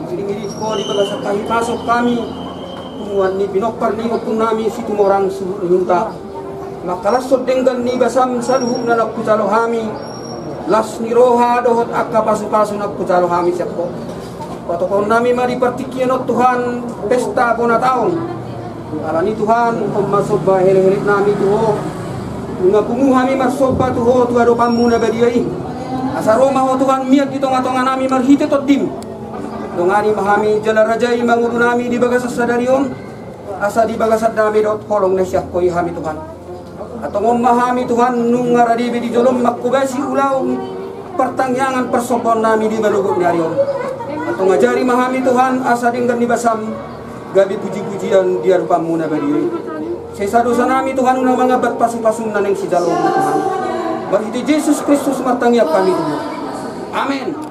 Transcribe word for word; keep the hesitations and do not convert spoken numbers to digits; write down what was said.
Diringirihon Ho di bagasan hahipason hami, punguan ni pinompar ni ompungnami Situmorang suhut ni huta. Mangkalashon denggan ni basam saluhutna na hujalo hami, las ni roha dohot angka pasupasu na hujalo hami sian Ho. Patophononnami ma di partingkian on Tuhan, pesta bona taon. Alani Tuhan, on ma somba helehelenami tu Ho. Nunga pungu hami marsomba tu Ho tu adopanMu na badia i. Asa ro ma Ho Tuhan mian di tongatonganami marhite TondiM. Dongani ma hami jala rajai ma ngolunami di bagasan sadari on, asa di bagasan dame dohot holong na sian Ho i hami Tuhan. Antong on ma hami Tuhan nunga rade be di joloM manghobasi ulaon partangiangan parsombaonnami di manogot ni ari on. Antong ajari ma hami Tuhan asa denggan ni basam gabe pujipujian di adopanMu na badia i. Sesa dosanami Tuhan unang mangambat pasupasum na naeng sijaloonMu Tuhan. Marhite Jesus Kristus martangiang hami tu Ho. Amen.